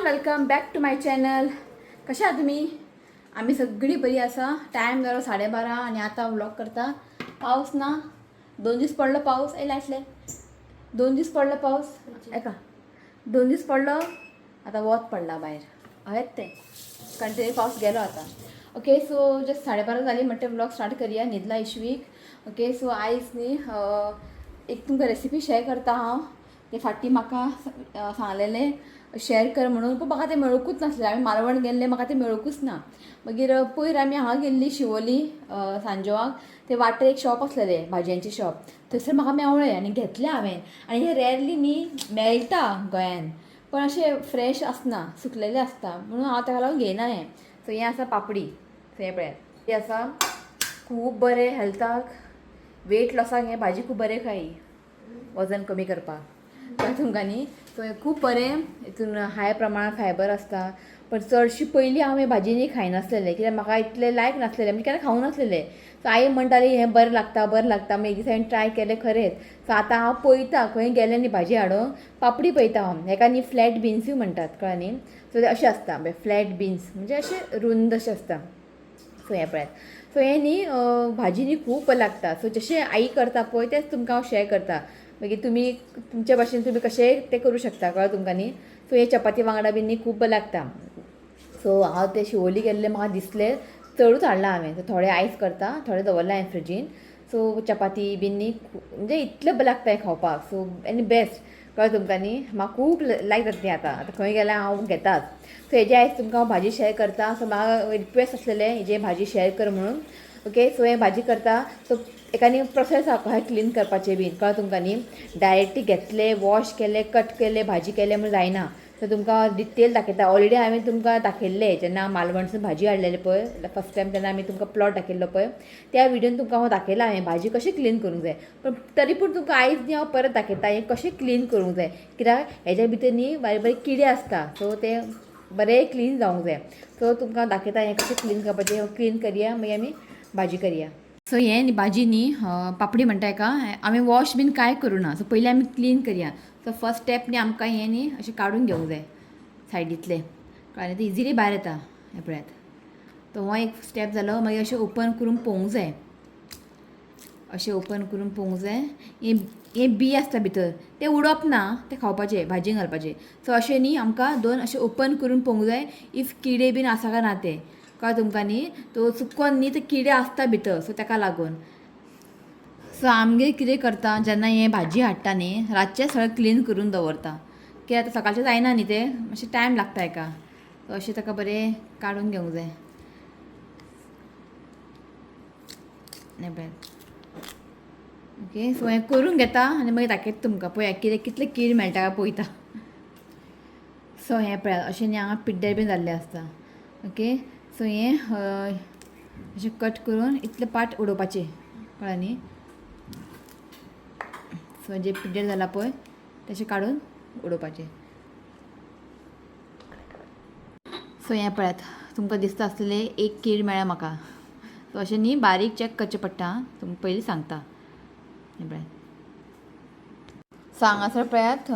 Everyone, welcome back to my channel. कशा आहात तुमी? आमी सगळीं बरी आसा. टायम जालो 12:30 आनी आतां व्लॉग करता. पावस ना, 2 दीस पडलो पावस. येयले आसले 2 दीस पडलो पावस, एका 2 दीस पडलो, आतां वत पडला भायर. हयच तें कंटिन्यू पावस गेलो आतां. ओके, सो जस्ट 12:30 जाली म्हणटा व्लॉग स्टार्ट करया. न्हिदला इशवीक. ओके, सो आयज न्ही एक तुमकां रेसिपी शेअर करता हांव. ते फाटीं म्हाका सांगलेलें शेअर कर म्हणून, पूण म्हाका तें मेळुंकूच नासलें. आमी मालवण गेल्ले, म्हाका तें मेळुंकूच ना. मागीर पयर आमी हांगा गेल्ली शिवोली सांजोवाक, ते वाटेर एक शॉप आसलेलें, भाजयांचें शॉप, थंयसर म्हाका मेवळें आनी घेतलें हांवें. आनी हें रेरली न्ही मेळटा गोंयान, पण अशें फ्रेश आसना, सुकलेलें आसता, म्हणून हांव ताका लागून घेयना हें. सो हें आसा पापडी. सो हें पळयात, हें आसा खूब बरें हेल्थाक, वेट लॉसाक हें भाजी खूब बरें खाई, वजन कमी करपाक कळ्ळें तुमकां न्ही. सो हें खूब बरें, हितून हाय प्रमाणांत फायबर आसता. पण चडशी पयलीं हांव हें भाजी न्ही खायनासलेलें, कित्याक म्हाका इतलें लायक नासलेलें, म्हणजे केन्ना खावूं नासलेलें. सो आई म्हणटाली हें बरें लागता, बरें लागता. मागीर एक दीस हांवें ट्राय केलें खरेंच. सो आतां हांव पळयता खंय गेलें न्ही भाजी हाडूंक, पापडी पळयता हांव. हेका न्ही फ्लॅट बिन्सूय म्हणटात, कळ्ळें न्ही. सो ते अशें आसता, फ्लॅट बिन्स म्हणजे अशें रुंद अशें आसता. सो हें पळयात. सो हें न्ही भाजी न्ही खूब बरें लागता. सो जशें आई करता पळय तेंच तुमकां हांव शेअर करता. मागीर तुमी तुमच्या भाशेन तुमी कशेंय तें करूं शकता, कळ्ळें तुमकां न्ही. सो हे चपाती वांगडा बीन न्ही खूब बरें लागता. सो हांव ते शिवोली गेल्लें, म्हाका दिसलें, चडूच हाडलां हांवें. सो थोडें आयज करता, थोडें दवरलां हांवें फ्रिजीन. सो चपाती बीन न्ही म्हणजे इतलें बरें लागता हें खावपाक. सो आनी बेस्ट, कळ्ळें तुमकां न्ही. म्हाका खूब लायक जाता तें. आतां आतां खंय गेल्यार हांव घेताच. सो हेजे आयज तुमकां हांव भाजी शेअर करता. सो म्हाका रिक्वेस्ट आसलेलें हेजे भाजी शेअर कर म्हणून. ओके, सो हें भाजी करता. सो एका न्ही प्रोसेस आहा कशें क्लीन करपाचें बीन, कळ्ळें तुमकां न्ही. डायरेक्टली घेतले, वॉश केले, कट केले, भाजी केले म्हूण जायना. सो तुमकां डिटेल दाखयता. ऑलरेडी हांवें तुमकां दाखयल्लें जेन्ना मालवणसून भाजी हाडलेली पळय फर्स्ट टायम, तेन्ना आमी तुमकां प्लॉट दाखयल्लो पळय, त्या व्हिडियोन तुमकां हांव दाखयलां हांवें भाजी कशी क्लीन करूंक जाय. पण तरी पूण तुमकां आयज न्ही हांव परत दाखयता हें कशें क्लीन करूंक जाय, कित्याक हेज्या भितर न्ही बारीक बारीक किडे आसता. सो ते बरें क्लीन जावंक जाय. सो तुमकां दाखयता हें कशें क्लीन करपाचें. क्लीन करया, मागीर आमी भाजी करया. सो हें न्ही भाजी न्ही पापडी म्हणटा हेका. आमी वॉश बीन कांय करूं ना. सो पयलीं आमी क्लीन करया. सो फर्स्ट स्टेप न्ही आमकां हें न्ही अशें काडून घेवंक जाय सायडींतलें, कळ्ळें. तें इजिली भायर येता, हें पळयात. तो हो एक स्टेप जालो. मागीर अशें ओपन करून पळोवंक जाय, अशें ओपन करून पळोवंक जाय. हें बी आसता भितर, तें उडोवप ना, तें खावपाचें, भाजयेन घालपाचें. सो अशें न्ही आमकां दोन अशें ओपन करून पळोवंक जाय if किडे बीन आसा काय ना तें, कळ्ळें तुमकां न्ही. तो चुकोन न्ही ते किडे आसता भितर, सो ताका लागून. सो आमगेर कितें करता, जेन्ना हें भाजी हाडटा न्ही रातचें सगळें क्लीन करून दवरता, कित्याक आतां सकाळचें जायना न्ही तें, मातशें टायम लागता हेका. सो अशें ताका बरें काडून घेवंक जाय. हें पळयात. ओके, सो हें करून घेता आनी मागीर दाखयता तुमकां. पळया कितें कितले कीड मेळटा काय पळयता. सो हें पळयात, अशें न्ही हांगा पिड्ड्यार बीन जाल्लें आसता. ओके, सो हें अशें कट करून इतलें पार्ट उडोवपाचें, कळ्ळें न्ही. सो जे पिड्ड्यार जाला पळय तशें काडून उडोवपाचें. सो हें पळयात, तुमकां दिसता आसतलें एक कीड मेळ्ळा म्हाका. सो अशें न्ही बारीक चॅक करचें पडटा, तुमकां पयलीं सांगता. हें पळयात. सो हांगासर पळयात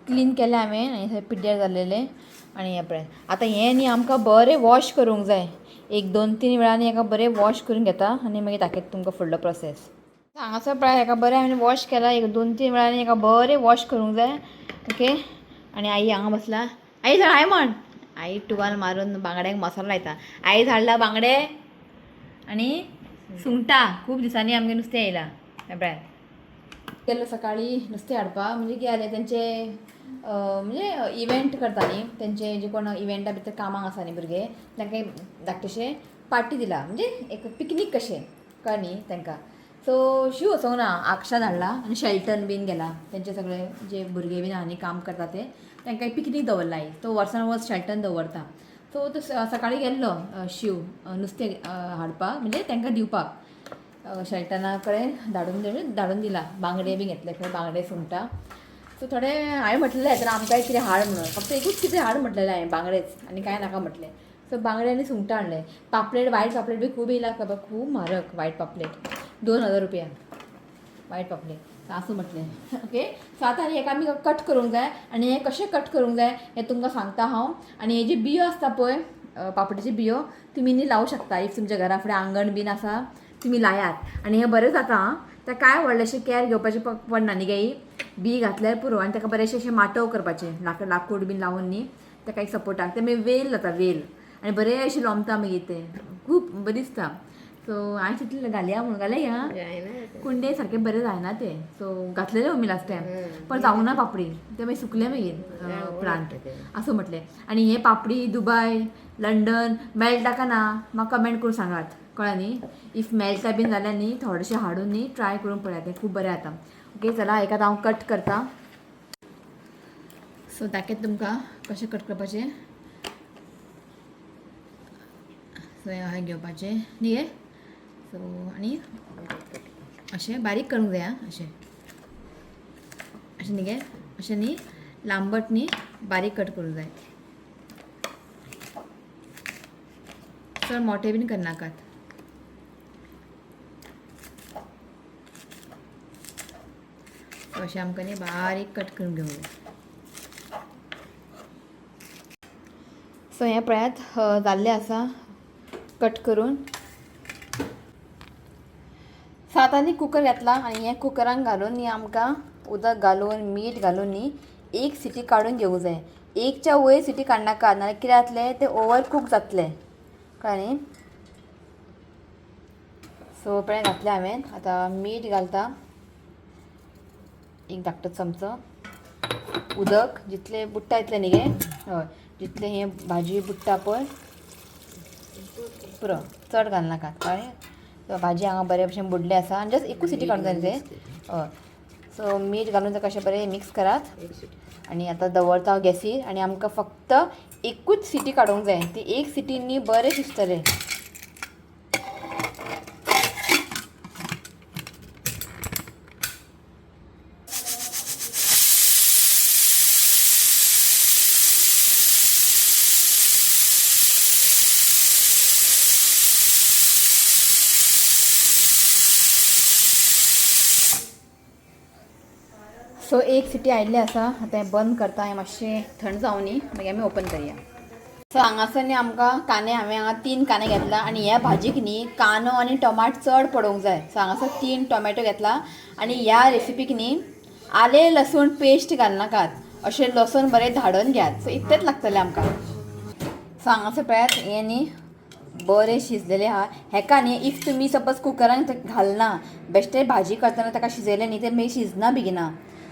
क्लीन केलें हांवें आनी थंय पिड्ड्यार जाल्लेलें. आनी हें पळयात, आतां हें न्ही आमकां बरें वॉश करूंक जाय. 1 2 3 वेळांनी हेका बरें वॉश करून घेता आनी मागीर दाखयता तुमकां फुडलो प्रोसेस. हांगासर पळयात, हेका बरें हांवें वॉश केला. 1 2 3 वेळांनी हेका बरें वॉश करूंक जाय. ओके, आनी आई हांगा बसला. आई झाड आई म्हण, आई टुवाल मारून बांगड्यांक मसालो लायता. आई हाडला बांगडे आनी सुंगटां. खूब दिसांनी आमगेर नुस्तें येयलां. हें पळयात, गेल्लो सकाळीं नुस्तें हाडपाक, म्हणजे कितें जालें तेंचे म्हणजे इव्हेंट करता न्ही, तेंचे जे कोण इव्हेंटा भितर कामाक आसा न्ही भुरगे, तांकां धाकटेशें पार्टी दिला, म्हणजे एक पिकनीक कशें, कळ्ळें न्ही तांकां. सो शीव वचोंक ना, आक्षा धाडला आनी शेल्टन बीन गेला. तेंचे सगळे जे भुरगे बीन आहा न्ही काम करता ते, तांकां पिकनीक दवरला. तो वर्सान वर्स शेल्टन दवरता. सो तो सकाळीं गेल्लो शीव नुस्तें हाडपाक, म्हणजे तांकां दिवपाक. शेल्टना कडेन धाडून दिला. बांगडे बी घेतले खंय, बांगडे सुंगटां. सो थोडे हांवें म्हटलें तर आमकांय कितें हाड म्हणून, फक्त एकूच कितें हाड म्हटलेलें हांवें, बांगडेच आनी कांय नाका म्हटलें. सो बांगडे आनी सुंगटां हाडलें. पापलेट, वायट पापलेट बी खूब येयला खबर, खूब म्हारग वायट पापलेट, 2000 रुपया वायट पापलेट. आसूं म्हटलें. ओके, सो आतां हेका आमी कट करूंक जाय आनी हें कशें कट करूंक जाय हें तुमकां सांगता हांव. आनी हे जे बियो आसता पळय, पापडीच्यो बियो, तुमी न्ही लावूं शकता. If तुमच्या घरा फुडें आंगण बीन आसा तुमी लायात आनी हें बरें जाता. आं, तें कांय व्हडलेंशें कॅर घेवपाचें पडना न्ही गे, बी घातल्यार पुरो. आनी ताका बरेंशें अशें माटव करपाचें, लाकूड बीन लावन न्ही ताका एक सपोर्टाक, तें मागीर वेल जाता, वेल आनी बरें अशें लोंबता मागीर तें, खूब बरें दिसता. सो हांवें चिंतलें घालया म्हणून, घालया जायना. कुंडे सारकें बरें जायना तें. सो घातलेलें मम्मी लास्ट टायम, पण जावंक ना पापडी, तें मागीर सुकलें मागीर प्लांट. असं म्हटलें. आनी हे पापडी दुबय लंडन मेळटा का ना म्हाका कमेंट करून सांगात, कळ्ळें न्ही. If मेळटा बीन जाल्यार न्ही थोडेशें हाडून न्ही ट्राय करून पळयात, तें खूब बरें जाता. ओके, चला एकाद हांव कट करता. सो दाखयता तुमकां कशें कट करपाचें. सो हें अशें घेवपाचें न्ही गे. सो आनी अशें बारीक करूंक जाय. आं, अशें अशें न्ही गे, अशें न्ही लांबट न्ही बारीक कट करूंक जाय, चड मोटे बीन करनाकात. अशें आमकां न्ही बारीक कट करून घेवंक जाय. सो हें पळयात जाल्लें आसा कट करून. सो आतां न्ही कुकर घातला आनी हें कुकरान घालून न्ही आमकां उदक घालून मीठ घालून न्ही एक सिटी काडून घेवंक जाय. एकच्या वयर सिटी काडनाका, नाल्यार कितें जातलें तें ओवर कूक जातलें, कळ्ळें न्ही. सो पळय घातलें हांवें, आतां मीठ घालता एक धाकटो चमचो, उदक जितलें बुडटा तितलें न्ही गे, हय जितलें हें भाजी बुडटा पळय पुरो, चड घालनाकात, कळ्ळें. सो भाजी हांगा बरे भशेन बुडले आसा आनी जस्ट एकूच सिटी काडूंक जाय तें. हय, सो मीठ घालून ताका अशें बरें मिक्स करात आनी आतां दवरता हांव गॅसीर आनी आमकां फक्त एकूच सिटी काडूंक जाय, ती एक सिटी न्ही बरें शिजतलें. सो एक सिटी आयिल्ली आसा, आतां हें बंद करता, हें मातशें थंड जावनी मागीर आमी ओपन करया. सो हांगासर न्ही आमकां कांदे, हांवें हांगा 3 कांदे घेतला आनी ह्या भाजीक न्ही कांदो आनी टमाट चड पडोवंक जाय. सो हांगासर 3 टोमॅटो घेतला आनी ह्या रेसिपीक न्ही आलें लसूण पेस्ट घालनाकात, अशें लसूण बरें धाडून घेयात. सो इतलेंच लागतलें आमकां. सो हांगासर पळयात हें न्ही बरें शिजलेलें आहा. हेका न्ही if तुमी सपोज कुकरान घालना, बेश्टें भाजी करतना ताका शिजयलें न्ही तें मागीर शिजना बेगिना,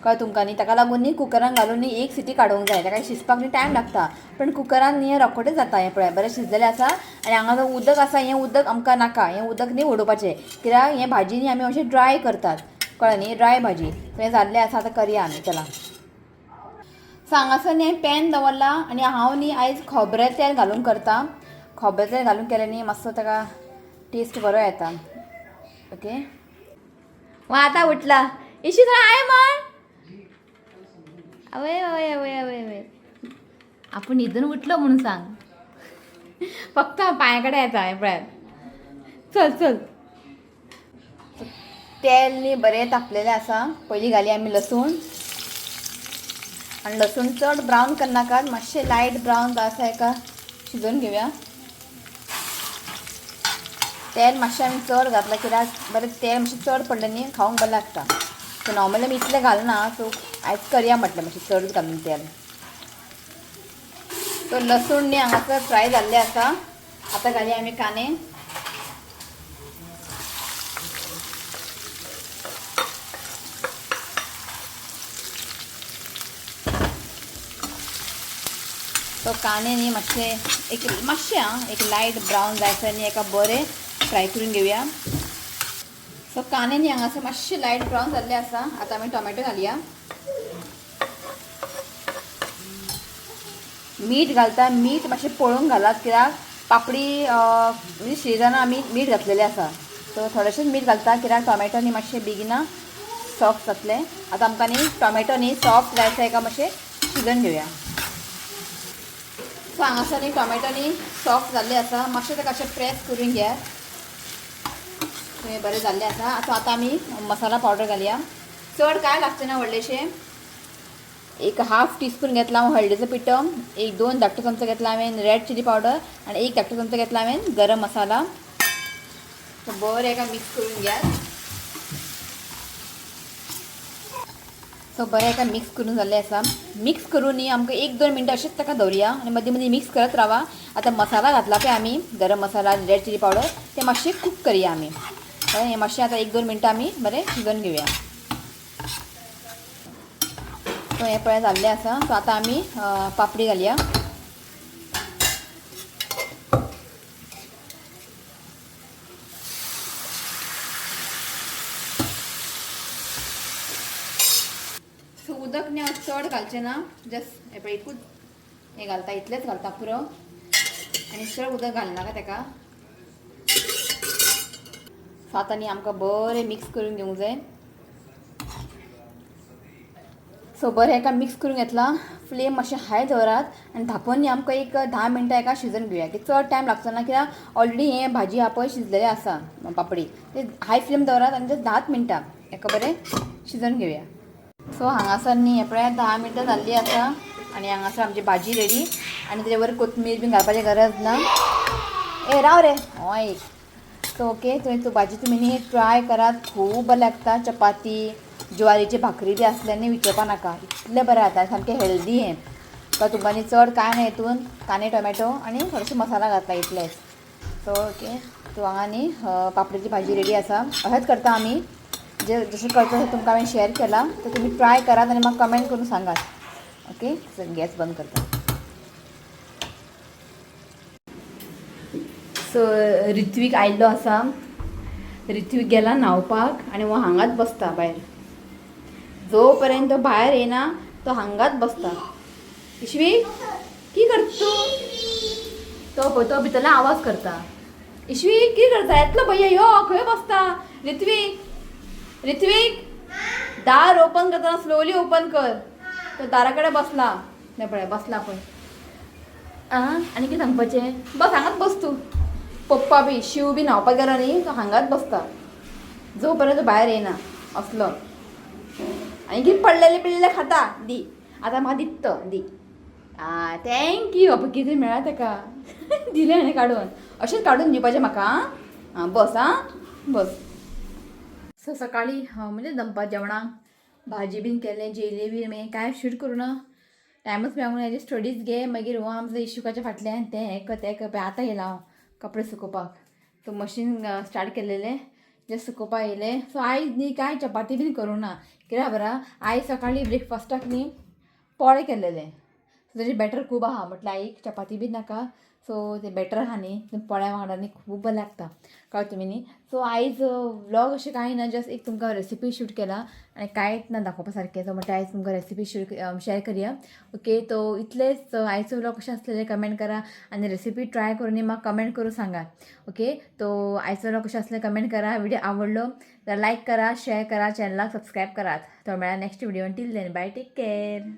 कळ्ळें तुमकां न्ही. ताका लागून न्ही कुकरान घालून न्ही एक सिटी काडूंक जाय, ताका शिजपाक न्ही टायम लागता, पण कुकरान न्ही हें रोखडेंच जाता. हें पळय बरें शिजलेलें आसा आनी हांगा जो उदक आसा हें उदक आमकां नाका, हें उदक न्ही उडोवपाचें, कित्याक हें भाजी न्ही आमी अशें ड्राय करतात, कळ्ळें न्ही, ड्राय भाजी. सो हें जाल्लें आसा, आतां करया आमी. चला, सो हांगासर न्ही पॅन दवरला आनी हांव न्ही आयज खोबरेल तेल घालून करता. खोबरेल तेल घालून केलें न्ही मातसो ताका टेस्ट बरो येता. ओके, वा आतां उठला इशी थंय I म्हण. अवय अवय अवय अवय अवय, आपूण न्हिदून उठलो म्हणून सांग, फक्त पांया कडेन येता हें पळयात. चल चल, तेल न्ही बरें तापलेलें आसा. पयलीं घाली आमी लसूण, आनी लसूण चड ब्रावन करनाकात, मातशें लायट ब्रावन जाय हेका शिजोवन घेवया. तेल मातशें आमी चड घातलां कित्याक बरें तेल मातशें चड पडलें न्ही खावंक बरें लागता. सो नॉर्मली आमी इतलें घालना, सो आयज करया म्हटलें मातशें चडूच घालून तेल. सो लसूण न्ही हांगासर फ्राय जाल्लें आसा, आतां घालया आमी कांदे. सो कांदे न्ही मातशे एक मातशे आं एक लायट ब्रावन जायसर न्ही एका बरें फ्राय करून घेवया. सो कांदे न्ही हांगासर मातशे लायट ब्रावन जाल्ले आसा, आतां आमी टोमॅटो घालया. मीठ घालता, मीठ मातशें पळोवन घालात कित्याक पापडी म्हणजे शिजना आमी मीठ घातलेलें आसा, सो थोडेशेंच मीठ घालता कित्याक टोमॅटो न्ही मातशें बेगिना सॉफ्ट जातलें. आतां आमकां न्ही टोमॅटो न्ही सॉफ्ट जायसर एका मातशें शिजोवन घेवया. सो हांगासर न्ही टोमॅटो न्ही सॉफ्ट जाल्ले आसा, मातशें ताका अशें प्रेस करून घेयात. सो हें बरें जाल्लें आसा. सो आतां आमी मसाला पावडर घालया. चड काय लागचें ना व्हडलेशें. एक हाफ टीस्पून घेतला हांव हळदीचो पिठो, एक 2 धाकटो चमचो घेतला हांवें रेड चिली पावडर आनी 1 धाकटो चमचो घेतला हांवें गरम मसाला. बरें एका मिक्स करून घेयात. सो बरें एका मिक्स करून जाल्लें आसा. मिक्स करून न्ही आमकां 1-2 मिनटां अशेंच ताका दवरुया आनी मदीं मदीं मिक्स करत रावा. आतां मसाला घातला पळय आमी, गरम मसाला रेड चिली पावडर, ते मातशें कूक करया आमी. कळ्ळें? हें मातशें आतां 1-2 मिनटां आमी बरें शिजोवन घेवया. सो हें पळय जाल्लें आसा. सो आतां आमी पापडी घालया. सो उदक न्ही हांव चड घालचें ना, जस्ट हें पळय एकूच हें घालता, इतलेंच घालता पुरो, आनी चड उदक घालनाका तेका. सो आतां न्ही आमकां बरें मिक्स करून घेवंक जाय. सो बरें हेका मिक्स करून घेतला. फ्लेम मातशें हाय दवरात आनी धांपून न्ही आमकां एक 10 मिनटां हेका शिजोवन घेवया. की चड टायम लागचो ना, कित्याक ऑलरेडी हें भाजी आहा पळय शिजलेलें आसा पापडी. ते हाय फ्लेम दवरात आनी जस्ट 10 मिनटां हेका बरें शिजोवन घेवया. सो हांगासर न्ही हें पळय 10 मिनटां जाल्लीं आसा आनी हांगासर आमची भाजी रेडी. आनी तेजे वर कोथमीर बीन घालपाची गरज ना. ए राव रे हय. सो ओके, तुवें भाजी तुमी न्ही ट्राय करात, खूब बरें लागता. चपाती ज्वारीची भाकरी बी आसल्यार न्ही विचारपा नाका, इतलें बरें जाता, सामकें हेल्दी हें. तुका तुमकां न्ही चड कांय ना हितून, कांदे टोमॅटो आनी थोडोसो मसाला घातला इतलेंच. सो ओके, सो हांगा न्ही पापडीची भाजी रेडी आसा. अशेंच करता आमी, जे जशें करता तशें तुमकां हांवें शेअर केला. तर तुमी ट्राय करात आनी म्हाका कमेंट करून सांगात. ओके, सो गॅस बंद करता. सो ऋत्वीक आयिल्लो आसा. ऋत्वीक गेला न्हांवपाक आनी हो हांगाच बसता भायर. जोपर्यंत तो भायर येना तो हांगाच बसता. इशवी की करता तूं? तो पळय तो भितरल्यान आवाज करता. इशवी की करता? येतलो भैया यो, खंय बसता? ऋत्वीक, ऋत्वीक दार ओपन करतना स्लोली ओपन कर. तो दारा कडेन बसला, नाही पळय बसला पळय. आं आनी कितें सांगपाचें? बस हांगाच बस तूं. पप्पा बी शिव बी न्हांवपाक गेलो न्ही तो हांगाच बसता जोपर्यंत भायर येना असलो. आनी कितें पडलेलें पिडलेलें खाता दी. आतां म्हाका दित तो दी. आं thank you. आतां कितें मेळ्ळा ताका दिलें हाणें काडून. अशेंच काडून दिवपाचें म्हाका. आं बस, आं बस. सो सकाळी म्हणजे दनपार जेवणाक भाजी बीन केलें, जेयलें बीन, मागीर कांय शूट करूं ना, टायमूच मेळूंक ना. स्टडीज घे, मागीर हो आमचो इशुकाच्या फाटल्यान तें हें कर तें कर. आतां येयलां हांव कपडे सुकोवपाक. सो मशीन स्टार्ट केलेलें, जे सुकोवपाक येयलें. सो आयज न्ही कांय चपाती बीन करूं ना, कित्याक खबर आहा? आयज सकाळी ब्रेकफास्टाक न्ही पोळे केलेले, सो तेजें बॅटर खूब आहा. म्हटल्यार आईक चपाती बीन नाका. सो ते बॅटर आहा न्ही ते पोळ्या वांगडा न्ही खूब बरें लागता, कळ्ळें तुमी न्ही. सो आयज व्लॉग अशें कांय ना, जस्ट एक तुमकां रेसिपी शूट केला आनी कांयच ना दाखोवपा सारकें. सो म्हटल्यार आयज तुमकां रेसिपी शूट शेअर करया. ओके, तो इतलेंच. आयचो व्लॉग कशें आसलेलें कमेंट करा आनी रेसिपी ट्राय करून म्हाका कमेंट करून सांगात. ओके, तो आयचो व्लॉग कशें आसलें कमेंट करा. व्हिडिओ आवडलो जाल्यार लायक करा, शेअर करा, चॅनलाक सबस्क्रायब करात. तो मेळ्ळा next video. Till then bye, take care.